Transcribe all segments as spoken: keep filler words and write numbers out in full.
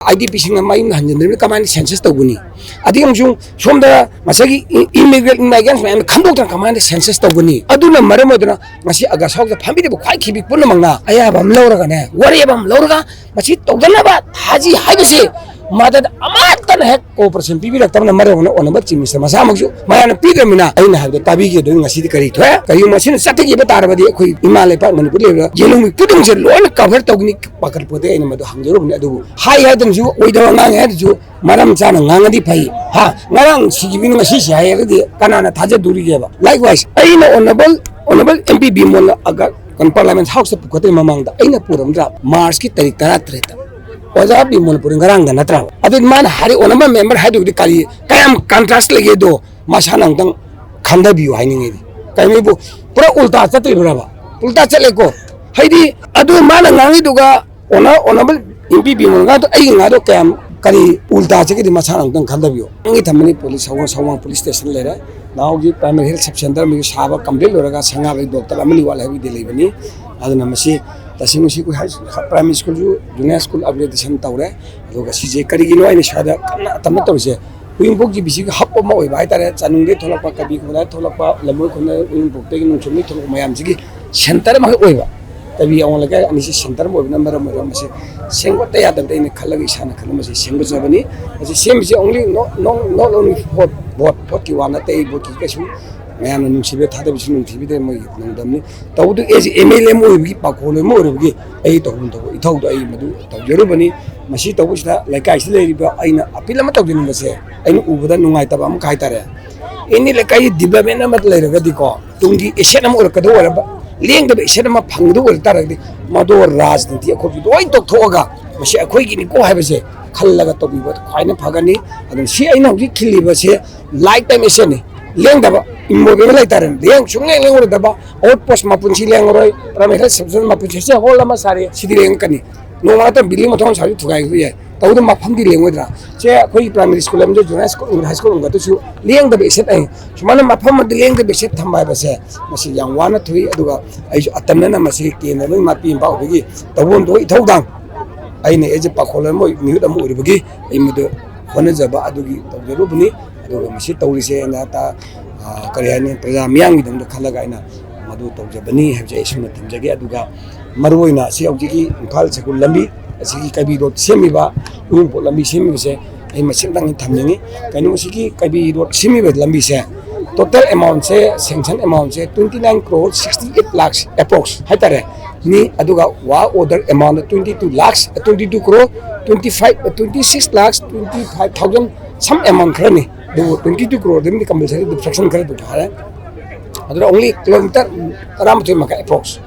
I D ꯄꯤꯁꯤꯡꯅ ꯃꯌꯨꯝꯗ ꯍꯟꯖꯤꯟꯗ꯭ꯔꯤꯕꯅꯤ, ꯀꯃꯥꯏꯅ census ꯇꯧꯒꯅꯤ? ꯑꯗꯒꯤ ꯑꯃꯁꯨꯡ ꯁꯣꯝꯗ ꯉꯁꯥꯏꯒꯤ ꯏ-, ꯏꯃꯤꯒ꯭ꯔꯦꯟ ꯃꯥꯏꯒ꯭ꯔꯦꯟꯁ ꯃꯌꯥꯝꯅ ꯈꯟꯗꯣꯛꯇꯅ ꯀꯃꯥꯏꯅ ꯁꯦꯟꯁꯁ ꯇꯧꯒꯅꯤ? ꯑꯗꯨꯅ ꯃꯔꯝ ꯑꯣꯏꯗꯨꯅ ꯉꯁꯤ ꯑꯒꯁ ꯍꯥꯎꯁꯇ ꯐꯝꯕꯤꯔꯤꯕ ꯈ꯭ꯋꯥꯏ ꯈꯤꯕꯤ ꯄꯨꯝꯅꯃꯛꯅ ꯑꯌꯥꯕ ꯑꯃ ꯂꯧꯔꯒꯅꯦ, ꯋꯥꯔꯦꯞ ꯑꯃ ꯂꯧꯔꯒ ꯃꯁꯤ ꯇꯧꯗꯅꯕ ꯊꯥꯖꯤ ꯍꯥꯏꯕꯁꯤ ꯃꯗꯨꯗ ꯑꯃꯠꯇꯅ ꯍꯦꯛ cooperation ꯄꯤꯕꯤꯔꯛꯇꯕꯅ ꯃꯔꯝ ꯑꯣꯏꯅ ꯑꯣꯅꯔꯦꯕꯜ ꯆꯤꯐ ꯃꯤꯅꯤꯁꯇꯔ ꯃꯁꯥꯃꯛꯁꯨ ꯃꯌꯥꯝꯅ ꯄꯤꯗ꯭ꯔꯕꯅꯤꯅ ꯑꯩꯅ ꯍꯥꯏꯕꯗ ꯇꯥꯕꯤꯒꯦ꯫ ꯑꯗꯨ ꯉꯁꯤꯗꯤ ꯀꯔꯤ ꯊꯣꯛꯑꯦ? ꯀꯔꯤꯒꯨꯝꯕ ꯃꯁꯤꯅ ꯆꯠꯊꯈꯤꯕ ꯇꯥꯔꯕꯗꯤ ꯑꯩꯈꯣꯏ ꯏꯃꯥ ꯂꯩꯄꯥꯛ ꯃꯅꯤꯄꯨꯔ ꯂꯩꯔꯤꯕ ꯌꯦꯜꯍꯧꯃꯤ ꯄꯨꯝꯅꯃꯛꯁꯦ ꯂꯣꯏꯅ cover ꯇꯧꯒꯅꯤ ꯄꯥꯈꯠꯄꯗꯒꯤ ꯑꯩꯅ ꯃꯗꯨ ꯍꯪꯖꯔꯨꯕꯅꯤ꯫ ꯑꯗꯨꯕꯨ ꯍꯥꯏ ꯍꯥꯏꯗꯅꯁꯨ ꯑꯣꯏꯗꯕ ꯉꯥꯡꯉꯦ ꯍꯥꯏꯗꯨꯁꯨ ꯃꯔꯝ ꯆꯥꯅ ꯉꯥꯡꯉꯗꯤ ꯐꯩ꯫ ꯍꯥ, ꯉꯔꯥꯡ ꯁꯤꯈꯤꯕꯅꯤ ꯉꯁꯤ ꯁꯤ ꯍꯥꯏꯔꯒꯗꯤ ꯀꯅꯥꯅ ꯊꯥꯖꯗꯣꯔꯤꯒꯦꯕ? Likewise, ꯑꯩꯅ ꯑꯣꯅꯔꯦꯕꯜ, ꯑꯣꯅꯔꯦꯕꯜ ꯑꯦꯝ ꯄꯤ ꯕꯤꯃꯣꯜꯅ ꯑꯒ-, ꯀꯩꯅꯣ, ꯄꯥꯔꯂꯤꯌꯥꯃꯦꯟ ꯍꯥꯎꯁꯇ ꯄꯨꯈꯠꯇ꯭ꯔꯤ ꯃꯃꯥꯡꯗ ꯑꯩꯅ ꯄꯨꯔꯝꯗ꯭ꯔꯥ? ꯃꯥꯔꯆꯀꯤ ꯇꯥꯔꯤꯛ ꯇꯔꯥꯇꯔꯦꯠꯇ ꯑꯣꯖꯥ ꯕꯤꯃꯣꯜ ꯄꯨꯔꯤ ꯉꯔꯥꯡꯗ ꯅꯠꯇ꯭ꯔꯥ? ꯑꯗꯨ ꯃꯥꯅ ꯍꯥꯏꯔꯤ ꯑꯣꯅꯔꯦꯕꯜ ꯃꯦꯝꯕꯔ ꯍꯥꯏꯗꯨꯕꯨꯗꯤ ꯀꯔꯤ, ꯀꯌꯥꯝ contrast ꯂꯩꯒꯦꯗꯣ ꯃꯁꯥꯅ ꯑꯃꯨꯛꯇꯪ ꯈꯟꯊꯕꯤꯌꯨ ꯍꯥꯏꯅꯤꯡꯉꯤꯗꯤ꯫ ꯀꯩꯅꯣꯕꯨ ꯄꯨꯔꯥ ꯎꯜꯇꯥ ꯆꯠꯇ꯭ꯔꯤꯕ꯭ꯔꯕ? ꯎꯜꯇꯥ ꯆꯠꯂꯦꯀꯣ꯫ ꯍꯥꯏꯗꯤ ꯑꯗꯨ ꯃꯥꯅ ꯉꯥꯡꯉꯤꯗꯨꯒ honour-, honourable M P Bimol ꯉꯥꯡꯗꯣ ꯑꯩꯒꯤ ꯉꯥꯡꯗꯣ ꯀꯌꯥꯝ ꯀꯔꯤ ꯎꯜꯇꯥ ꯆꯠꯀꯦꯗꯤ ꯃꯁꯥꯅ ꯑꯃꯨꯛꯇꯪ ꯈꯟꯊꯕꯤꯌꯨ꯫ ꯅꯪꯒꯤ ꯊꯝꯕꯅꯤ ꯄꯨꯂꯤꯁ ꯁꯋꯥꯡ, ꯁꯋꯥꯡ ꯄꯨꯂꯤꯁ ꯁ꯭ꯇꯦꯁꯟ ꯂꯩꯔꯦ꯫ ꯅꯍꯥꯟꯒꯤ ꯄ꯭ꯔꯥꯏꯃꯔꯤ ꯍꯦꯜꯊ ꯁꯕ ꯁꯦꯟꯇꯔ ꯑꯃꯒꯤ ꯁꯥꯕ ꯀꯝꯄ꯭ꯂꯤꯠ ꯂꯣꯏꯔꯒ ꯁꯉꯥꯕꯒꯤ ꯗꯣꯛꯇꯔ ꯑꯃꯅꯤ ꯋꯥꯠꯂꯦ ꯍꯥꯏꯕꯒꯤꯗꯤ ꯂꯩꯕꯅꯤ꯫ ꯑꯗꯨꯅ ꯃꯁꯤ ꯇꯁꯦꯡꯅ ꯁꯤ ꯑꯩꯈꯣꯏ ꯍꯥꯏ-, ꯄ꯭ꯔꯥꯏꯃꯔꯤ ꯁ꯭ꯀꯨꯜꯁꯨ ꯖꯨꯅꯤꯌꯔ ꯁ꯭ꯀꯨꯜ ꯑꯞꯒ꯭ꯔꯦꯗꯦꯁꯟ ꯇꯧꯔꯦ꯫ ꯑꯗꯨꯒ ꯁꯤꯁꯦ ꯀꯔꯤꯒꯤꯅꯣ ꯑꯩꯅ ꯁ꯭ꯋꯥꯏꯗ ꯀꯟꯅ ꯇꯝꯅ ꯇꯧꯔꯤꯁꯦ? ꯎꯔꯤꯄꯣꯛ ꯖꯤ ꯕꯤ ꯁꯤꯒꯤ ꯍꯕ ꯑꯃ ꯑꯣꯏꯕ ꯍꯥꯏꯇꯥꯔꯦ꯫ ꯆꯥꯅꯨꯡꯗꯒꯤ ꯊꯣꯛꯂꯛꯄ, ꯀꯕꯤ ꯈꯨꯟꯗꯥꯏ ꯊꯣꯛꯂꯛꯄ, ꯂꯝꯕꯣꯏ ꯈꯨꯟꯗꯥꯏ, ꯎꯔꯤꯄꯣꯛꯇꯒꯤ ꯅꯣꯡꯆꯨꯝꯗꯒꯤ ꯊꯣꯛꯂꯛꯄ ꯃꯌꯥꯝꯁꯤꯒꯤ ꯁꯦꯟꯇꯔ ꯑꯃꯈꯛ ꯑꯣꯏꯕ꯫ ꯀꯕꯤ ꯑꯋꯥꯡ ꯂꯩꯀꯥꯏ ꯑꯅꯤꯁꯤ ꯁꯦꯟꯇꯔ ꯑꯃ ꯑꯣꯏꯕꯅ ꯃꯔꯝ ꯑꯣꯏꯔꯒ ꯃꯁꯤ ꯁꯦꯝꯒꯠꯇ ꯌꯥꯗꯕꯗ ꯑꯩꯅ ꯈꯜꯂꯒ ꯏꯁꯥꯅ ꯈꯜꯂꯒ ꯃꯁꯤ ꯁꯦꯝꯒꯠꯆꯕꯅꯤ꯫ ꯃꯁꯤ ꯁꯦꯝꯃꯤꯁꯦ only, not, not, not only for vote, vote ꯀꯤ ꯋꯥ ꯅꯠꯇꯦ꯫ ꯑꯩ vote ꯀꯤ ꯀꯩꯁꯨ ꯃꯌꯥꯝꯅ ꯅꯨꯡꯁꯤꯕ ꯊꯥꯗꯕꯁꯨ ꯅꯨꯡꯁꯤꯕꯤꯗꯦ, ꯃꯣꯏꯒꯤ ꯅꯣꯡꯗꯝꯅꯤ꯫ ꯇꯧꯕꯗꯨ as a M L A ꯑꯃ ꯑꯣꯏꯕꯒꯤ, ꯄꯥꯈꯣꯜ ꯑꯃ ꯑꯣꯏꯔꯨꯕꯒꯤ ꯑꯩ ꯇꯧꯐꯝ ꯊꯣꯛꯄ ꯏꯊꯧꯗꯣ ꯑꯩ ꯃꯗꯨ ꯇꯧꯖꯔꯨꯕꯅꯤ꯫ ꯃꯁꯤ ꯇꯧꯕꯁꯤꯗ ꯂꯩꯀꯥꯏꯁꯤꯗ ꯂꯩꯔꯤꯕ ꯑꯩꯅ appeal ꯑꯃ ꯇꯧꯖꯅꯤꯡꯕꯁꯦ, ꯑꯩꯅ ꯎꯕꯗ ꯅꯨꯡꯉꯥꯏꯇꯕ ꯑꯃꯈꯛ ꯍꯥꯏꯇꯥꯔꯦ, any ꯂꯩꯀꯥꯏꯒꯤ development ꯑꯃ ꯂꯩꯔꯒꯗꯤꯀꯣ, ꯇꯨꯡꯒꯤ asset ꯑꯃ ꯑꯣꯏꯔꯛꯀꯗꯧ ꯑꯣꯏꯔꯕ, ꯂꯦꯡꯗꯕ asset ꯑꯃ ꯐꯪꯒꯗꯧ ꯑꯣꯏꯔ ꯇꯥꯔꯒꯗꯤ, ꯃꯗꯨ ꯔꯥꯖꯅꯤꯇꯤ ꯑꯩꯈꯣꯏꯒꯤ ꯂꯣꯏ ꯇꯣꯛꯊꯣꯛꯑꯒ ꯃꯁꯤ ꯑꯩꯈꯣꯏꯒꯤꯅꯤꯀꯣ ꯍꯥꯏꯕꯁꯦ ꯈꯜꯂꯒ ꯇꯧꯕꯤꯕ ꯈ꯭ꯋꯥꯏꯅ ꯐꯒꯅꯤ꯫ ꯑꯗꯨꯅ ꯁꯤ ꯑꯩꯅ ꯍꯧꯖꯤꯛ ꯈꯤꯜꯂꯤꯕꯁꯦ lifetime asset ꯅꯤ꯫ ꯂꯦꯡꯗꯕ, immovable ꯍꯥꯏꯇꯥꯔꯦ, ꯂꯦꯡ-, ꯁꯨꯡꯂꯦꯡ ꯂꯦꯡꯉꯔꯣꯏꯗꯕ, outpost ꯃꯄꯨꯟꯁꯤ ꯂꯦꯡꯉꯔꯣꯏ, ꯄ꯭ꯔꯥꯏꯃꯔꯤ ꯍꯦꯜꯊ ꯁꯕ ꯁꯦꯟꯇꯔ ꯃꯄꯨꯟꯁꯤ, ꯁꯦ ꯍꯣꯜ ꯑꯃ ꯁꯥꯔꯦ, ꯁꯤꯗꯤ ꯂꯦꯡꯉꯛꯀꯅꯤ꯫ ꯅꯣꯡꯃ ꯅꯠꯇ꯭ꯔ building ꯃꯊꯣꯟ ꯁꯥꯕꯁꯨ ꯊꯨꯒꯥꯏꯈꯤꯕ ꯌꯥꯏ, ꯇꯧꯕꯗ ꯃꯐꯝꯗꯤ ꯂꯦꯡꯉꯣꯏꯗ꯭ꯔꯥ? ꯁꯦ ꯑꯩꯈꯣꯏꯒꯤ ꯄ꯭ꯔꯥꯏꯃꯔꯤ ꯁ꯭ꯀꯨꯜ ꯑꯃꯗ, ꯖꯨꯅꯤꯌꯔ ꯁ꯭ꯀꯨꯜ ꯑꯃꯗ, ꯍꯥꯏ ꯁ꯭ꯀꯨꯜ ꯑꯃꯗ ꯑꯗꯨꯁꯨ ꯂꯦꯡꯗꯕ asset ꯑꯩ ꯁꯨꯃꯥꯏꯅ ꯃꯐꯝ ꯑꯃꯗ ꯂꯦꯡꯗꯕ asset ꯊꯝꯕ ꯍꯥꯏꯕꯁꯦ ꯃꯁꯤ ꯌꯥꯝ ꯋꯥꯅ ꯊꯣꯛꯏ꯫ ꯑꯗꯨꯒ ꯑꯩꯁꯨ ꯑꯇꯝꯅꯅ ꯃꯁꯤ ꯀꯦꯟꯗ꯭ꯔ ꯑꯃꯒꯤ ꯃꯥꯏ ꯄꯤꯕ ꯍꯧꯕꯒꯤ ꯇꯧꯐꯝ ꯊꯣꯛꯄ ꯏꯊꯧꯗꯥꯡ ꯑꯩꯅ ꯑꯦꯖ ꯑꯦ ꯄꯥꯈꯣꯜ ꯑꯃ, ꯃꯤꯍꯨꯠ ꯑꯃ ꯑꯣꯏꯔꯨꯕꯒꯤ ꯑꯩ ꯃꯗꯨ ꯍꯣꯠꯅꯖꯕ ꯑꯗꯨꯒꯤ ꯇꯧꯖꯔꯨꯕꯅꯤ꯫ ꯑꯗꯨꯒ ꯃꯁꯤ ꯇꯧꯔꯤꯁꯦ ꯑꯩꯅ ꯇ-, ꯑ, ꯀꯔꯤ ꯍꯥꯏꯅꯤ, ꯄ꯭ꯔꯖꯥ ꯃꯤꯌꯥꯝꯒꯤꯗꯃꯛꯇ ꯈꯜꯂꯒ ꯑꯩꯅ ꯃꯗꯨ ꯇꯧꯖꯕꯅꯤ ꯍꯥꯏꯕꯁꯦ ꯑꯩ ꯁꯨꯝꯅ ꯊꯝꯖꯒꯦ꯫ ꯑꯗꯨꯒ ꯃꯔꯨꯑꯣꯏꯅ ꯑꯁꯤ ꯍꯧꯖꯤꯛꯀꯤ ꯏꯝꯐꯥꯜ ꯁꯦꯒꯨꯜ ꯂꯝꯕꯤ, ꯑꯁꯤꯒꯤ ꯀꯩꯕꯤ ꯔꯣꯗ ꯁꯦꯝꯃꯤꯕ, ꯎꯔꯤꯄꯣꯛ ꯂꯝꯕꯤ ꯁꯦꯝꯃꯤꯕꯁꯦ ꯑꯩ ꯃꯁꯤꯝꯇꯪ ꯊꯝꯖꯅꯤꯡꯉꯤ꯫ ꯀꯩꯅꯣ, ꯑꯁꯤꯒꯤ ꯀꯩꯕꯤ ꯔꯣꯗ ꯁꯦꯝꯃꯤꯕ ꯂꯝꯕꯤꯁꯦ, total amount ꯁꯦ, sanction amount ꯁꯦ twenty nine crore sixty eight lakhs approx ꯍꯥꯏꯇꯥꯔꯦ꯫ ꯅꯤ, ꯑꯗꯨꯒ work order amount twenty two lakhs, twenty two crore twenty five, twenty six lakhs twenty five thousand some amount ꯈꯔꯅꯤ꯫ ꯑꯗꯨꯕꯨ twenty two crore ꯗꯤ compulsory fraction ꯈꯔ ꯑꯗꯨꯝ ꯍꯥꯏꯔꯦ꯫ ꯑꯗꯨꯅ only kilometer ꯇꯔꯥꯃꯥꯊꯣꯏ ꯃꯈꯥꯏ approx꯫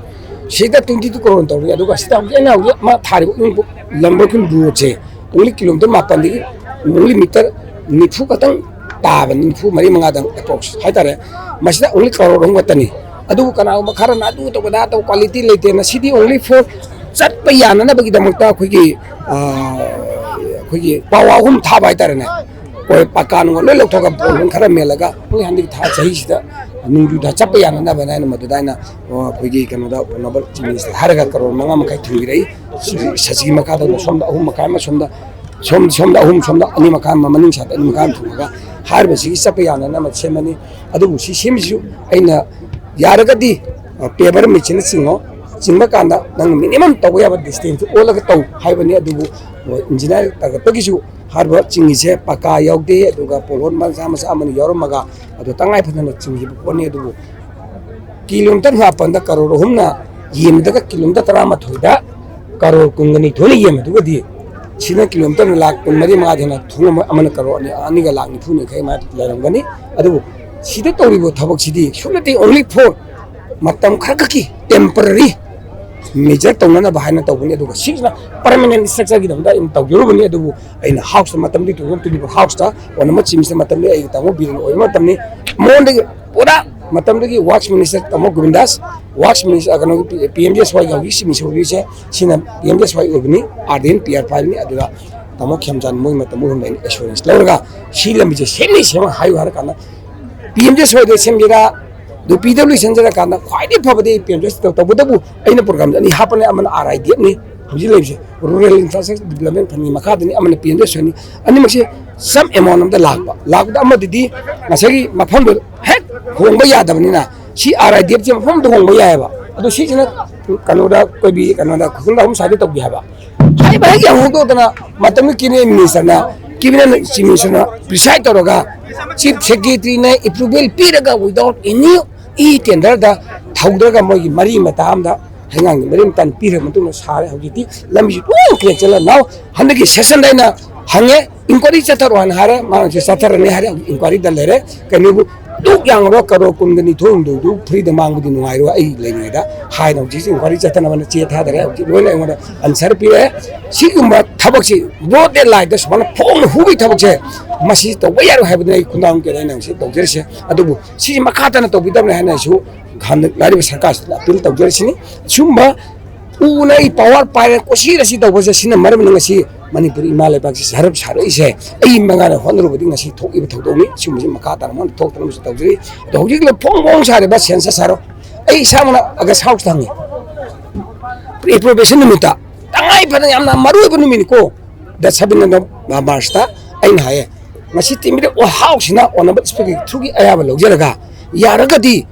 ꯁꯤꯗ twenty two crore ꯇꯧꯔꯤ꯫ ꯑꯗꯨꯒ ꯁꯤꯗ ꯍꯧꯖꯤꯛ ꯑꯩꯅ ꯍꯧꯖꯤꯛ ꯃꯥ ꯊꯥꯔꯤꯕ ꯎꯔꯤꯄꯣꯛ ꯂꯝꯕꯣꯏꯈꯨꯜ ꯔꯣꯗꯁꯦ only kilometer ꯃꯥꯄꯟꯗꯒꯤ only meter ꯅꯤꯐꯨ ꯈꯛꯇꯪ ꯇꯥꯕꯅꯤ, ꯅꯤꯐꯨ ꯃꯔꯤ ꯃꯉꯥꯗꯪ approx ꯍꯥꯏꯇꯥꯔꯦ꯫ ꯃꯁꯤꯗ only ꯀꯔꯣꯔ ꯑꯍꯨꯝ ꯈꯛꯇꯅꯤ꯫ ꯑꯗꯨꯕꯨ ꯀꯅꯥꯒꯨꯝꯕ ꯈꯔꯅ ꯑꯗꯨ ꯇꯧꯕꯗ ꯇꯧ, quality ꯂꯩꯇꯦꯅ, ꯁꯤꯗꯤ only for ꯆꯠꯄ ꯌꯥꯅꯅꯕꯒꯤꯗꯃꯛꯇ ꯑꯩꯈꯣꯏꯒꯤ, ꯑ, ꯑꯩꯈꯣꯏꯒꯤ ꯄꯥꯎ ꯑꯍꯨꯝ ꯊꯥꯕ ꯍꯥꯏꯇꯥꯔꯦꯅꯦ꯫ ꯑꯩꯈꯣꯏ ꯄꯥꯀꯥ ꯅꯨꯡꯒ ꯂꯣꯏ ꯂꯧꯊꯣꯛꯑꯒ ꯄꯣꯂꯨꯁꯟ ꯈꯔ ꯃꯦꯜꯂꯒ ꯑꯩꯈꯣꯏ ꯍꯟꯗꯛꯀꯤ ꯊꯥ ꯆꯍꯤꯁꯤꯗ ꯅꯣꯡꯖꯨ ꯊꯥ ꯆꯠꯄ ꯌꯥꯅꯅꯕꯅꯦ ꯍꯥꯏꯅ ꯃꯗꯨꯗ ꯑꯩꯅ, ꯑ, ꯑꯩꯈꯣꯏꯒꯤ ꯀꯩꯅꯣꯗ ꯑꯣꯅꯔꯦꯕꯜ ꯆꯤꯐ ꯃꯤꯅꯤꯁꯇꯔ ꯍꯥꯏꯔꯒ ꯀꯔꯣꯔ ꯃꯉꯥ ꯃꯈꯥꯏ ꯊꯝꯕꯤꯔꯛꯏ꯫ ꯁꯤ-, ꯁꯖꯤ ꯃꯈꯥꯗ ꯁꯣꯝꯗ ꯑꯍꯨꯝ ꯃꯈꯥꯏ ꯑꯃ, ꯁꯣꯝꯗ ꯁꯣꯝ-, ꯁꯣꯝꯗ ꯑꯍꯨꯝ, ꯁꯣꯝꯗ ꯑꯅꯤ ꯃꯈꯥꯏ ꯑꯃ, ꯃꯅꯤꯡ ꯁꯥꯏꯠꯇ ꯑꯅꯤ ꯃꯈꯥꯏ ꯑꯃ ꯊꯝꯃꯒ ꯍꯥꯏꯔꯤꯕꯁꯤꯒꯤ ꯆꯠꯄ ꯌꯥꯅꯅꯕ ꯁꯦꯝꯃꯅꯤ꯫ ꯑꯗꯨꯕꯨ ꯁꯤ ꯁꯦꯝꯃꯤꯁꯤꯁꯨ ꯑꯩꯅ ꯌꯥꯔꯒꯗꯤ, ꯑ, paver machine ꯅ ꯆꯤꯡꯉꯣ, ꯆꯤꯡꯕ ꯀꯥꯟꯗ ꯅꯪ minimum ꯇꯧꯕ ꯌꯥꯕ distance ꯑꯣꯜꯂꯒ ꯇꯧ ꯍꯥꯏꯕꯅꯤ꯫ ꯑꯗꯨꯕꯨ, ꯑ, engineer ꯇꯥꯔꯛꯄꯒꯤꯁꯨ ꯍꯥꯏꯔꯤꯕ ꯆꯤꯡꯉꯤꯁꯦ ꯄꯀꯥ ꯌꯥꯎꯗꯦ, ꯑꯗꯨꯒ ꯄꯣꯠꯍꯣꯟ ꯃꯆꯥ ꯃꯆꯥ ꯑꯃꯅꯤ ꯌꯥꯎꯔꯝꯃꯒ ꯑꯗꯨ ꯇꯉꯥꯏ ꯐꯗꯅ ꯆꯤꯡꯈꯤꯕ ꯄꯣꯠꯅꯤ꯫ ꯑꯗꯨꯕꯨ ꯀꯤꯂꯣꯃꯤꯇꯔ ꯃꯥꯄꯟꯗ ꯀꯔꯣꯔ ꯑꯍꯨꯝꯅ ꯌꯦꯟꯕꯗꯒ ꯀꯤꯂꯣꯃꯤꯇꯔ ꯇꯔꯥꯃꯥꯊꯣꯏꯗ ꯀꯔꯣꯔ ꯀꯨꯟꯒ ꯅꯤꯊꯣꯏꯅ ꯌꯦꯟꯕꯗꯨꯒꯗꯤ, ꯁꯤꯅ ꯀꯤꯂꯣꯃꯤꯇꯔ ꯂꯥꯈ ꯀꯨꯟꯃꯔꯤ ꯃꯉꯥꯗ ꯍꯦꯟꯅ ꯊꯨꯡ ꯑꯃ-, ꯑꯃꯅ ꯀꯔꯣꯔ ꯑꯅꯤ, ꯑꯅꯤꯒ ꯂꯥꯈ ꯅꯤꯐꯨ ꯌꯥꯡꯈꯩ ꯃꯌꯥ ꯂꯩꯔꯝꯒꯅꯤ꯫ ꯑꯗꯨꯕꯨ ꯁꯤꯗ ꯇꯧꯔꯤꯕ ꯊꯕꯛꯁꯤꯗꯤ ꯁꯨꯞꯅꯇꯒꯤ only for ꯃꯇꯝ ꯈꯔꯈꯛꯀꯤ temporary measure ꯇꯧꯅꯅꯕ ꯍꯥꯏꯅ ꯇꯧꯕꯅꯤ꯫ ꯑꯗꯨꯒ ꯁꯤꯁꯤꯅ permanent structure ꯒꯤꯗꯃꯛꯇ ꯑꯩꯅ ꯇꯧꯖꯔꯨꯕꯅꯤ꯫ ꯑꯗꯨꯕꯨ ꯑꯩꯅ house ꯇ ꯃꯇꯝꯗꯨꯒꯤ two thousand twenty four house ꯇ ꯑꯣꯅꯔꯦꯕꯜ ꯆꯤꯐ ꯃꯤꯅꯤꯁꯇꯔ ꯃꯇꯝꯗꯨꯗꯤ ꯑꯩꯒꯤ ꯇꯥꯃꯣ ꯕꯤꯔꯦꯟ ꯑꯣꯏꯕ ꯃꯇꯝꯅꯤ꯫ ꯃꯉꯣꯟꯗꯒꯤ ꯄꯨꯔꯥ ꯃꯇꯝꯗꯨꯒꯤ works minister ꯇꯥꯃꯣ ꯒꯣꯕꯤꯟꯗꯥꯁ, works minister, ꯀꯩꯅꯣꯒꯤ ꯄꯤ-, ꯄꯤ ꯑꯦꯝ ꯖꯤ ꯑꯦꯁ ꯋꯥꯏ ꯒꯤ ꯍꯧꯖꯤꯛ ꯆꯤꯐ ꯃꯤꯅꯤꯁꯇꯔ ꯑꯣꯏꯕꯤꯁꯦ, ꯁꯤꯅ P M G S Y ꯑꯣꯏꯕꯅꯤ, R D N P R ꯄꯥꯏꯕꯅꯤ꯫ ꯑꯗꯨꯗ ꯇꯥꯃꯣ ꯈꯦꯝꯆꯥꯟ ꯃꯣꯏ ꯃꯇꯝ ꯑꯍꯨꯝꯗ ꯑꯩꯅ assurance ꯂꯧꯔꯒ ꯁꯤ ꯂꯝꯕꯤꯁꯦ ꯁꯦꯝꯅꯤ ꯁꯦꯝꯃ ꯍꯥꯏꯌꯨ ꯍꯥꯏꯔ ꯀꯥꯟꯗ ꯄꯤ ꯑꯦꯝ ꯖꯤ ꯑꯦꯁ ꯋꯥꯏꯗ ꯁꯦꯝꯒꯦꯔꯥ, ꯑꯗꯨ ꯄꯤ ꯗꯕ꯭ꯂꯤꯌꯨ ꯁꯦꯝꯖꯔꯀꯥꯟꯗ ꯈ꯭ꯋꯥꯏꯗꯒꯤ ꯐꯕꯗꯤ ꯄꯤ ꯑꯦꯝ ꯖꯤ ꯑꯦꯁ ꯇꯧ-, ꯇꯧꯕꯇꯕꯨ ꯑꯩꯅ program ꯁꯦ ꯑꯅꯤ ꯍꯥꯞꯄꯅꯦ, ꯑꯃꯅ ꯑꯥꯔ ꯑꯥꯏ ꯗꯤ ꯑꯦꯐ ꯅꯤ, ꯍꯧꯖꯤꯛ ꯂꯩꯕꯁꯦ ꯔꯨꯔꯦꯜ ꯏꯟꯐ꯭ꯔꯥꯁ꯭ꯇ꯭ꯔꯛꯆꯔ ꯗꯤꯕꯂꯞꯃꯦꯟ ꯐꯟꯒꯤ ꯃꯈꯥꯗꯅꯤ, ꯑꯃꯅ ꯄꯤ ꯑꯦꯝ ꯖꯤ ꯑꯦꯁ ꯋꯥꯏꯅꯤ, ꯑꯅꯤꯃꯛꯁꯦ ꯁꯝ ꯑꯦꯃꯥꯎꯟ ꯑꯃꯗ ꯂꯥꯛꯄ꯫ ꯂꯥꯛꯄꯗ ꯑꯃꯗꯗꯤ ꯉꯁꯥꯏꯒꯤ ꯃꯐꯝꯗꯣ ꯍꯦꯛ ꯍꯣꯡꯕ ꯌꯥꯗꯕꯅꯤꯅ, ꯁꯤ ꯑꯥꯔ ꯑꯥꯏ ꯗꯤ ꯑꯦꯐꯁꯦ ꯃꯐꯝꯗ ꯍꯣꯡꯕ ꯌꯥꯏꯑꯕ꯫ ꯑꯗꯣ ꯁꯤꯁꯤꯅ ꯀꯩꯅꯣꯗ ꯀꯣꯏꯕꯤ, ꯀꯩꯅꯣꯗ ꯈꯨꯔꯈꯨꯜ ꯑꯍꯨꯝ ꯁ꯭ꯋꯥꯏꯗ ꯇꯧꯒꯦ ꯍꯥꯏꯕ꯫ ꯍꯥꯏꯕ ꯍꯦꯛ ꯌꯥꯝ ꯍꯣꯡꯗꯣꯛꯇꯅ ꯃꯇꯝꯗꯨꯒꯤ ꯀꯦꯕꯤꯅꯦꯠ ꯃꯤꯅꯤꯁꯇꯔꯅ, ꯀꯦꯕꯤꯅꯦꯠ ꯆꯤꯐ ꯃꯤꯅꯤꯁꯇꯔꯅ ꯄ꯭ꯔꯤꯁꯥꯏꯗ ꯇꯧꯔꯒ ꯆꯤꯐ ꯁꯦꯀ꯭ꯔꯦꯇꯔꯤꯅ ꯑꯦꯄ꯭ꯔꯨꯚꯦꯜ ꯄꯤꯔꯒ without any ꯏ ꯇꯦꯟꯗꯔꯗ ꯊꯧꯗꯔꯒ ꯃꯣꯏꯒꯤ ꯃꯔꯤ ꯃꯇꯥ ꯑꯃꯗ ꯍꯩꯉꯥꯡꯒꯤ ꯃꯔꯤ ꯃꯇꯥ ꯄꯤꯔꯕ ꯃꯇꯨꯡꯗ ꯁꯥꯔꯦ꯫ ꯍꯧꯖꯤꯛꯇꯤ ꯂꯝꯕꯤꯁꯤ ꯂꯣꯏ ꯀ꯭ꯔꯦꯛ ꯆꯠꯂ ꯅꯥꯎ ꯍꯟꯗꯛꯀꯤ ꯁꯦꯁꯟꯗ ꯑꯩꯅ ꯍꯪꯉꯦ, ꯏꯟꯀ꯭ꯋꯥꯏꯔꯤ ꯆꯠꯊꯔꯣ ꯍꯥꯏꯅ ꯍꯥꯏꯔꯦ꯫ ꯃꯥꯅ ꯁꯤ ꯆꯠꯊꯔꯅꯤ ꯍꯥꯏꯔꯦ꯫ ꯍꯧꯖꯤꯛ ꯏꯟꯀ꯭ꯋꯥꯏꯔꯤꯗ ꯂꯩꯔꯦ꯫ ꯀꯩꯅꯣꯕꯨ ꯗꯨꯛ ꯌꯥꯡꯉꯕ ꯀꯔꯣꯔ ꯀꯨꯟꯒ ꯅꯤꯊꯣꯏ ꯍꯨꯝꯗꯣꯏꯗꯨ ꯐ꯭ꯔꯤꯗ ꯃꯥꯡꯕꯗꯤ ꯅꯨꯡꯉꯥꯏꯔꯣꯏ꯫ ꯑꯩ ꯂꯩꯔꯤꯉꯩꯗ ꯍꯥꯏꯅ ꯍꯧꯖꯤꯛꯁꯤ ꯏꯟꯀ꯭ꯋꯥꯏꯔꯤ ꯆꯠꯊꯅꯕꯅ ꯆꯦ ꯊꯥꯗꯔꯦ꯫ ꯍꯧꯖꯤꯛ ꯂꯣꯏꯅ ꯑꯩꯉꯣꯟꯗ ꯑꯟꯁꯔ ꯄꯤꯔꯛꯑꯦ꯫ ꯁꯤꯒꯨꯝꯕ ꯊꯕꯛꯁꯤ ꯕ꯭ꯔꯣꯗ ꯗꯦ ꯂꯥꯏꯠꯇ ꯁꯨꯃꯥꯏꯅ ꯐꯣꯡꯅ ꯍꯨꯕꯒꯤ ꯊꯕꯛꯁꯦ ꯃꯁꯤ ꯇꯧꯕ ꯌꯥꯔꯣꯏ ꯍꯥꯏꯕꯗꯨꯅ ꯑꯩ ꯈꯨꯟꯗꯥꯡ ꯀꯦꯗ ꯑꯩꯅ ꯉꯁꯤ ꯇꯧꯖꯔꯤꯁꯦ꯫ ꯑꯗꯨꯕꯨ ꯁꯤꯁꯤ ꯃꯈꯥ ꯇꯥꯅ ꯇꯧꯕꯤꯗꯕꯅꯤ ꯍꯥꯏꯅ ꯑꯩꯁꯨ ꯍꯟꯗꯛ ꯂꯥꯛꯂꯤꯕ ꯁꯔꯀꯥꯔꯁꯤꯗ ꯑꯄꯤꯜ ꯇꯧꯖꯔꯤꯁꯤꯅꯤ꯫ ꯁꯤꯒꯨꯝꯕ ꯎꯅ ꯑꯩ ꯄꯋꯥꯔ ꯄꯥꯏꯔꯦ, ꯀꯣꯁꯤ ꯔꯁꯤ ꯇꯧꯕꯁꯦ ꯁꯤꯅ ꯃꯔꯝꯅ ꯉꯁꯤ ꯃꯅꯤꯄꯨꯔ ꯏꯃꯥ ꯂꯩꯕꯥꯛꯁꯤ ꯁꯔꯞ ꯁꯥꯔꯛꯏꯁꯦ꯫ ꯑꯩ ꯃꯉꯥꯅ ꯍꯣꯠꯅꯔꯨꯕꯗꯤ ꯉꯁꯤ ꯊꯣꯛꯏꯕ ꯊꯧꯗꯣꯛꯅꯤ꯫ ꯁꯤꯒꯨꯝꯕꯁꯤ ꯃꯈꯥ ꯇꯥꯅ ꯃꯣꯏꯅ ꯊꯣꯛꯇꯅꯕꯁꯨ ꯇꯧꯖꯔꯤ꯫ ꯑꯗꯣ ꯍꯧꯖꯤꯛ ꯐꯣꯡ ꯐꯣꯡ ꯁꯥꯔꯤꯕ ꯁꯦꯟꯁꯁ ꯍꯥꯏꯔꯣ, ꯑꯩ ꯏꯁꯥꯃꯛꯅ ꯑꯥꯒꯁ ꯍꯥꯎꯁꯇ ꯍꯪꯉꯤ, ꯑꯦꯄ꯭ꯔꯣꯕꯦꯁꯟ ꯅꯨꯃꯤꯠꯇ, ꯇꯉꯥꯏ ꯐꯗꯅ ꯌꯥꯝꯅ ꯃꯔꯨ ꯑꯣꯏꯕ ꯅꯨꯃꯤꯠꯅꯤꯀꯣ, ꯗ ꯁꯕꯦꯟ ꯑꯣꯐ ꯃꯥꯔꯁꯇ ꯑꯩꯅ ꯍꯥꯏꯌꯦ, ꯉꯁꯤ ꯇꯤꯝꯕꯤꯗ ꯍꯥꯎꯁꯁꯤꯅ ꯑꯣꯅꯔꯦꯕꯜ ꯁ꯭ꯄꯤꯀꯔꯒꯤ ꯊ꯭ꯔꯨꯒꯤ ꯑꯌꯥꯕ ꯂꯧꯖꯔꯒ, ꯌꯥꯔꯒꯗꯤ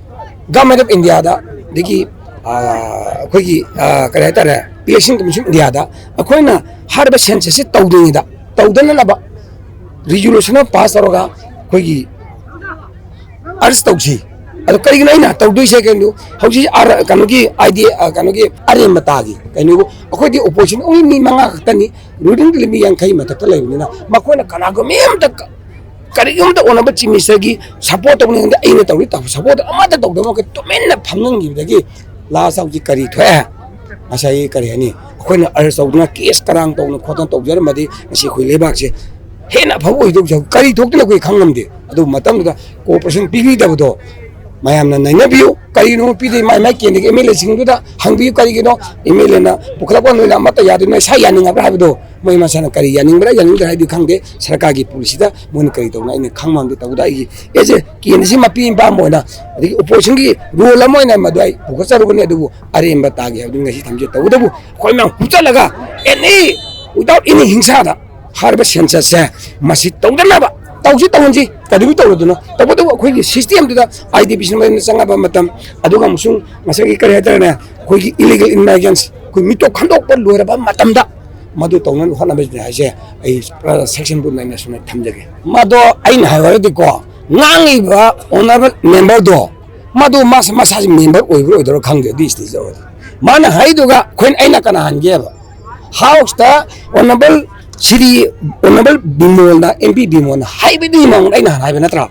ꯒꯚꯔꯟꯃꯦꯟ ꯑꯣꯐ ꯏꯟꯗꯤꯌꯥꯗ, ꯑꯗꯒꯤ, ꯑꯥ, ꯑꯩꯈꯣꯏꯒꯤ, ꯑꯥ, ꯀꯔꯤ ꯍꯥꯏꯇꯥꯔꯦ, ꯏꯂꯦꯛꯁꯟ ꯀꯃꯤꯁꯟ ꯑꯣꯐ ꯏꯟꯗꯤꯌꯥꯗ ꯑꯩꯈꯣꯏꯅ ꯍꯥꯏꯔꯤꯕ ꯁꯦꯟꯁꯁꯁꯤ ꯇꯧꯗ꯭ꯔꯤꯉꯩꯗ, ꯇꯧꯗꯅꯅꯕ ꯔꯤꯖꯣꯂꯨꯁꯟ ꯑꯃ ꯄꯥꯁ ꯇꯧꯔꯒ ꯑꯩꯈꯣꯏꯒꯤ ꯑꯔꯖ ꯇꯧꯁꯤ꯫ ꯑꯗꯣ ꯀꯔꯤꯒꯤꯅꯣ ꯑꯩꯅ ꯇꯧꯗꯣꯏꯁꯦ? ꯀꯩꯅꯣ, ꯍꯧꯖꯤꯛ ꯑꯥꯔ-, ꯀꯩꯅꯣꯒꯤ ꯑꯥꯏ ꯗꯤ, ꯑ, ꯀꯩꯅꯣꯒꯤ ꯑꯔꯦꯝꯕꯇꯥꯒꯤ ꯀꯩꯅꯣꯕꯨ, ꯑꯩꯈꯣꯏꯗꯤ ꯑꯣꯄꯣꯖꯤꯁꯟ ꯑꯣꯡꯂꯤ ꯃꯤ ꯃꯉꯥ ꯈꯛꯇꯅꯤ, ꯔꯨꯂꯤꯡꯗꯤ ꯃꯤ ꯌꯥꯡꯈꯩ ꯃꯊꯛꯇ ꯂꯩꯕꯅꯤꯅ ꯃꯈꯣꯏꯅ ꯀꯅꯥꯒꯨꯝꯕ ꯃꯤ ꯑꯃꯇ ꯀ-, ꯀꯔꯤꯒꯨꯝꯕꯗ ꯑꯣꯅꯔꯦꯕꯜ ꯆꯤꯐ ꯃꯤꯅꯤꯁꯇꯔꯒꯤ ꯁꯄꯣꯔꯠ ꯇꯧꯅꯤ ꯈꯪꯗꯦ, ꯑꯩꯅ ꯇꯧꯔꯤ ꯇꯧ-, ꯁꯄꯣꯔꯠ ꯑꯃꯠꯇ ꯇꯧꯗꯕ ꯃꯈꯩ ꯇꯨꯃꯤꯟꯅ ꯐꯝꯖꯤꯟꯈꯤꯕꯗꯒꯤ ꯂꯥꯁ ꯍꯧꯖꯤꯛ ꯀꯔꯤ ꯊꯣꯛꯑꯦ? ꯉꯁꯥꯏꯒꯤ ꯀꯔꯤ ꯍꯥꯏꯅꯤ, ꯑꯩꯈꯣꯏꯅ ꯑꯔꯖ ꯇꯧꯗꯅ ꯀꯦꯁ ꯀꯔꯥꯡ ꯇꯧꯗꯅ ꯈꯣꯠꯇꯅ ꯇꯧꯖꯔꯝꯃꯗꯤ ꯉꯁꯤ ꯑꯩꯈꯣꯏ ꯂꯩꯕꯥꯛꯁꯦ ꯍꯦꯟꯅ ꯑꯐꯕ ꯑꯣꯏꯗꯧꯁꯦ꯫ ꯀꯔꯤ ꯊꯣꯛꯇꯅ ꯑꯩꯈꯣꯏ ꯈꯪꯉꯝꯗꯦ꯫ ꯑꯗꯨ ꯃꯇꯝꯗꯨꯗ ꯀꯣꯑꯣꯄꯔꯦꯁꯟ ꯄꯤꯕꯤꯗꯕꯗꯣ ꯃꯌꯥꯝꯅ ꯅꯩꯅꯕꯤꯌꯨ꯫ ꯀꯔꯤꯅꯣ ꯄꯤꯗꯦ? ꯃꯥꯏ ꯃꯥꯏ ꯀꯦꯟꯗꯤꯗꯦꯠ ꯑꯦꯝ ꯑꯦꯜ ꯑꯦꯁꯤꯡꯗꯨꯗ ꯍꯪꯕꯤꯌꯨ꯫ ꯀꯔꯤꯒꯤꯅꯣ ꯑꯦꯝ ꯑꯦꯜ ꯑꯦꯅ ꯄꯨꯈꯠꯂꯛꯄ ꯅꯣꯏꯅ ꯑꯃꯠꯇ ꯌꯥꯗꯦ, ꯅꯣꯏ ꯁꯥ ꯌꯥꯅꯤꯡꯉꯕ꯭ꯔꯥ ꯍꯥꯏꯕꯗꯣ? ꯃꯣꯏ ꯃꯁꯥꯅ ꯀꯔꯤ ꯌꯥꯅꯤꯡꯕ꯭ꯔꯥ ꯌꯥꯅꯤꯡꯗ꯭ꯔꯥ ꯍꯥꯏꯗꯤ ꯈꯪꯗꯦ꯫ ꯁꯔꯀꯥꯔꯒꯤ ꯄꯣꯂꯤꯁꯤꯗ ꯃꯣꯏꯅ ꯀꯔꯤ ꯇꯧꯅ ꯑꯩꯅ ꯈꯪꯕ ꯉꯝꯗꯦ꯫ ꯇꯧꯕꯗ ꯑꯩꯒꯤ ꯑꯦꯁ ꯑꯦ ꯀꯦꯟꯗꯤꯗꯦꯠꯁꯤ ꯃꯄꯤ ꯃꯄꯥ ꯑꯃ ꯑꯣꯏꯅ, ꯑꯗꯒꯤ ꯑꯣꯄꯣꯖꯤꯁꯟꯒꯤ ꯔꯣꯜ ꯑꯃ ꯑꯣꯏꯅ ꯃꯗꯨ ꯑꯩ ꯄꯨꯈꯠꯆꯔꯨꯕꯅꯤ꯫ ꯑꯗꯨꯕꯨ ꯑꯔꯦꯝꯕ ꯇꯥꯒꯦ ꯍꯥꯏꯕꯗꯨ ꯉꯁꯤ ꯊꯝꯖꯩ꯫ ꯇꯧꯕꯇꯕꯨ ꯑꯩꯈꯣꯏ ꯃꯌꯥꯝ ꯍꯨꯞꯆꯜꯂꯒ ꯑꯦꯅꯤ, without any ꯍꯤꯡꯁꯥꯗ ꯍꯥꯏꯔꯤꯕ ꯁꯦꯟꯁꯁꯁꯦ ꯃꯁꯤ ꯇꯧꯗꯅꯕ ꯇꯧꯁꯤ, ꯇꯧꯍꯟꯁꯤ꯫ ꯀꯩꯗꯧꯕꯩ ꯇꯧꯔꯣꯏꯗꯣꯏꯅꯣ? ꯇꯧꯕꯇꯕꯨ ꯑꯩꯈꯣꯏꯒꯤ ꯁꯤꯁꯇꯦꯝꯗꯨꯗ ꯑꯥꯏ ꯗꯤ ꯄꯤ ꯁꯤ ꯆꯪꯉꯕ ꯃꯇꯝ, ꯑꯗꯨꯒ ꯑꯃꯁꯨꯡ ꯉꯁꯥꯏꯒꯤ ꯀꯔꯤ ꯍꯥꯏꯇꯥꯔꯦꯅꯦ, ꯑꯩꯈꯣꯏꯒꯤ ꯏꯂꯤꯒꯦꯜ ꯏꯃꯥꯏꯒ꯭ꯔꯦꯟꯁ, ꯑꯩꯈꯣꯏ ꯃꯤꯇꯣꯞ ꯈꯟꯗꯣꯛꯄ ꯂꯣꯏꯔꯕ ꯃꯇꯝꯗ ꯃꯗꯨ ꯇꯧꯅꯅꯕ ꯍꯣꯠꯅꯕꯁꯤꯅꯤ ꯍꯥꯏꯁꯦ꯫ ꯑꯩ ꯄꯨꯔꯥ ꯁꯦꯛꯁꯟ ꯄꯨꯝꯅ ꯑꯩꯅ ꯁꯨꯃꯥꯏꯅ ꯊꯝꯖꯒꯦ꯫ ꯃꯗꯣ ꯑꯩꯅ ꯍꯥꯏꯌꯨ ꯍꯥꯏꯔꯗꯤꯀꯣ, ꯉꯥꯡꯉꯤꯕ ꯑꯣꯅꯔꯦꯕꯜ ꯃꯦꯝꯕꯔꯗꯣ, ꯃꯗꯨ ꯃꯥꯁ-, ꯃꯁꯥꯁꯤ ꯃꯦꯝꯕꯔ ꯑꯣꯏꯕ꯭ꯔꯥ ꯑꯣꯏꯗꯕ꯭ꯔꯥ ꯈꯪꯗꯦ ꯑꯗꯨꯒꯤ ꯁ꯭ꯇꯦꯖꯇ ꯑꯣꯏꯔꯗꯤ꯫ ꯃꯥꯅ ꯍꯥꯏꯗꯨꯒ ꯑꯩꯈꯣꯏꯅ, ꯑꯩꯅ ꯀꯅꯥ ꯍꯟꯒꯦꯕ? ꯍꯥꯎꯁꯇ ꯑꯣꯅꯔꯦꯕꯜ ꯁ꯭ꯔꯤ, ꯑꯣꯅꯔꯦꯕꯜ ꯕꯤꯃꯣꯜꯅ, ꯑꯦꯝ ꯄꯤ ꯕꯤꯃꯣꯜꯅ ꯍꯥꯏꯕꯗꯨꯒꯤ ꯃꯑꯣꯡꯗ ꯑꯩꯅ ꯍꯥꯟꯅ ꯍꯥꯏꯕ ꯅꯠꯇ꯭ꯔꯥ?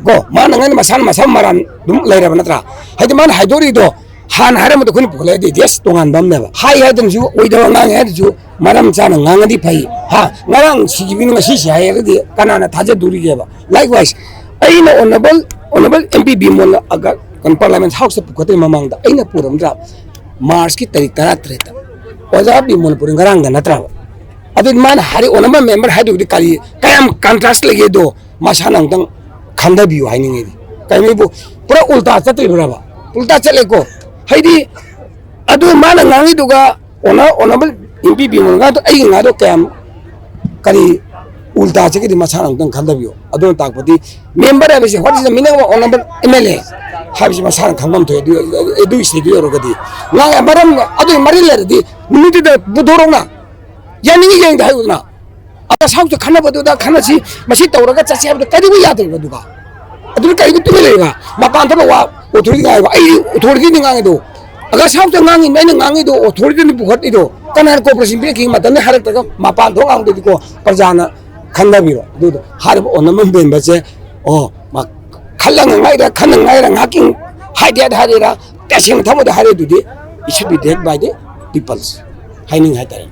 ꯀꯣ, ꯃꯥꯅ ꯉꯥꯡ ꯃꯁꯥꯅ ꯃꯁꯥ ꯃꯔꯥꯟ ꯑꯗꯨꯝ ꯂꯩꯔꯕ ꯅꯠꯇ꯭ꯔꯥ? ꯍꯥꯏꯗꯤ ꯃꯥꯅ ꯍꯥꯏꯗꯣꯔꯤꯗꯣ ꯍꯥꯟꯅ ꯍꯥꯏꯔꯝꯕꯗꯣ ꯑꯩꯈꯣꯏꯅ ꯄꯨꯈꯠꯂꯛꯑꯗꯤ ꯌꯦꯁ, ꯇꯣꯉꯥꯟꯕ ꯑꯃꯅꯦꯕ꯫ ꯍꯥꯏ ꯍꯥꯏꯗꯅꯁꯨ ꯑꯣꯏꯗꯕ ꯉꯥꯡꯉꯦ ꯍꯥꯏꯗꯨꯁꯨ ꯃꯔꯝ ꯆꯥꯅ ꯉꯥꯡꯉꯗꯤ ꯐꯩ꯫ ꯍꯥ, ꯉꯔꯥꯡ ꯁꯤꯈꯤꯕꯅꯤ ꯉꯁꯤ ꯁꯤ ꯍꯥꯏꯔꯒꯗꯤ ꯀꯅꯥꯅ ꯊꯥꯖꯗꯣꯔꯤꯒꯦꯕ? Likewise, ꯑꯩꯅ ꯑꯣꯅꯔꯦꯕꯜ, ꯑꯣꯅꯔꯦꯕꯜ ꯑꯦꯝ ꯄꯤ ꯕꯤꯃꯣꯜꯅ ꯑꯒ-, ꯀꯩꯅꯣ, ꯄꯥꯔꯂꯤꯌꯥꯃꯦꯟ ꯍꯥꯎꯁꯇ ꯄꯨꯈꯠꯇ꯭ꯔꯤ ꯃꯃꯥꯡꯗ ꯑꯩꯅ ꯄꯨꯔꯝꯗ꯭ꯔꯥ? ꯃꯥꯔꯆꯀꯤ ꯇꯥꯔꯤꯛ ꯇꯔꯥꯇꯔꯦꯠꯇ ꯑꯣꯖꯥ ꯕꯤꯃꯣꯜ ꯄꯨꯔꯤ ꯉꯔꯥꯡꯗ ꯅꯠꯇ꯭ꯔꯕ? ꯑꯗꯨꯗꯤ ꯃꯥꯅ ꯍꯥꯏꯔꯤ ꯑꯣꯅꯔꯦꯕꯜ ꯃꯦꯝꯕꯔ ꯍꯥꯏꯗꯨꯕꯨꯗꯤ ꯀꯔꯤ, ꯀꯌꯥꯝ ꯀꯟꯇ꯭ꯔꯥꯁ ꯂꯩꯒꯦꯗꯣ ꯃꯁꯥꯅ ꯑꯃꯨꯛꯇꯪ ꯈꯟꯊꯕꯤꯌꯨ ꯍꯥꯏꯅꯤꯡꯉꯤꯗꯤ꯫ ꯀꯩꯅꯣꯕꯨ ꯄꯨꯔꯥ ꯎꯜꯇꯥ ꯆꯠꯇ꯭ꯔꯤꯕ꯭ꯔꯕ? ꯎꯜꯇꯥ ꯆꯠꯂꯦꯀꯣ꯫ ꯍꯥꯏꯗꯤ ꯑꯗꯨ ꯃꯥꯅ ꯉꯥꯡꯉꯤꯗꯨꯒ honour-, honourable M P Bimol ꯉꯥꯡꯗꯣ ꯑꯩꯒꯤ ꯉꯥꯗꯣ ꯀꯌꯥꯝ ꯀꯔꯤ ꯎꯜꯇꯥ ꯆꯠꯀꯦꯗꯤ ꯃꯁꯥꯅ ꯑꯃꯨꯛꯇꯪ ꯈꯟꯊꯕꯤꯌꯨ꯫ ꯑꯗꯨꯅ ꯇꯥꯛꯄꯗꯤ ꯃꯦꯝꯕꯔ ꯍꯥꯏꯕꯁꯤ what is the meaning of honorable M L A ꯍꯥꯏꯕꯁꯤ ꯃꯁꯥꯅ ꯈꯪꯐꯝ ꯊꯣꯛꯑꯦ꯫ ꯑꯗꯨ, ꯑꯗꯨꯒꯤ ꯁ꯭ꯇꯦꯖꯇꯨ ꯌꯧꯔꯒꯗꯤ ꯉꯥꯡꯉꯦ꯫ ꯃꯔꯝ ꯑꯗꯨꯒꯤ ꯃꯔꯤ ꯂꯩꯔꯗꯤ ꯅꯨꯃꯤꯠꯇꯨꯗ ꯄꯨꯊꯣꯔꯛꯅ ꯌꯥꯅꯤꯡꯉꯤ ꯌꯦꯡꯗ ꯍꯥꯏꯌꯨꯗꯅ꯫ ꯑꯗ ꯁꯥꯎꯠꯇ ꯈꯟꯅꯕꯗꯨꯗ ꯈꯟꯅꯁꯤ, ꯃꯁꯤ ꯇꯧꯔꯒ ꯆꯠꯁꯤ ꯍꯥꯏꯕꯗꯣ ꯀꯩꯗꯧꯕ ꯌꯥꯗ꯭ꯔꯤꯕ ꯑꯗꯨꯒ? ꯑꯗꯨꯅ ꯀꯔꯤꯒꯤ ꯇꯨꯃꯤꯟ ꯂꯩꯔꯤꯕ? ꯃꯄꯥꯟ ꯊꯣꯛꯂ ꯋꯥ ꯑꯣꯊꯣꯔꯤꯇꯤ ꯉꯥꯡꯉꯤꯕ꯫ ꯑꯩꯗꯤ ꯑꯣꯊꯣꯔꯤꯇꯤꯅꯤ ꯉꯥꯡꯉꯤꯗꯣ꯫ ꯑꯒ ꯁꯥꯎꯠꯇ ꯉꯥꯡꯉꯤꯕ ꯑꯩꯅ ꯉꯥꯡꯉꯤꯗꯣ ꯑꯣꯊꯣꯔꯤꯇꯤꯅꯤ ꯄꯨꯈꯠꯂꯤꯗꯣ꯫ ꯀꯅꯥꯅ ꯀꯣꯄꯔꯦꯁꯟ ꯄꯤꯔꯛꯈꯤꯕ ꯃꯇꯝꯗ ꯍꯥꯏꯔꯛꯇ꯭ꯔꯒ ꯃꯄꯥꯟ ꯊꯣꯛ ꯉꯥꯡꯗꯣꯏꯗꯤꯀꯣ ꯄ꯭ꯔꯖꯥꯅ ꯈꯟꯅꯕꯤꯔꯣ꯫ ꯑꯗꯨꯗꯣ ꯍꯥꯏꯔꯤꯕ ꯑꯣꯅꯔꯦꯕꯜ ꯃꯦꯝꯕꯔꯁꯦ, ꯑꯣ, ꯃꯥ ꯈꯜꯂ ꯉꯥꯡꯉꯥꯏꯔ, ꯈꯟꯅ ꯉꯥꯏꯔ ꯉꯥꯏꯍꯥꯛꯀꯤ ꯍꯥꯏꯗꯦ ꯍꯥꯏꯔꯤꯔ, ꯇꯁꯦꯡꯅ ꯊꯃꯣꯏꯗ ꯍꯥꯏꯔꯦ ꯑꯗꯨꯗꯤ it should be dealt by the peoples ꯍꯥꯏꯅꯤꯡꯉꯤ ꯍꯥꯏꯇꯥꯔꯦ꯫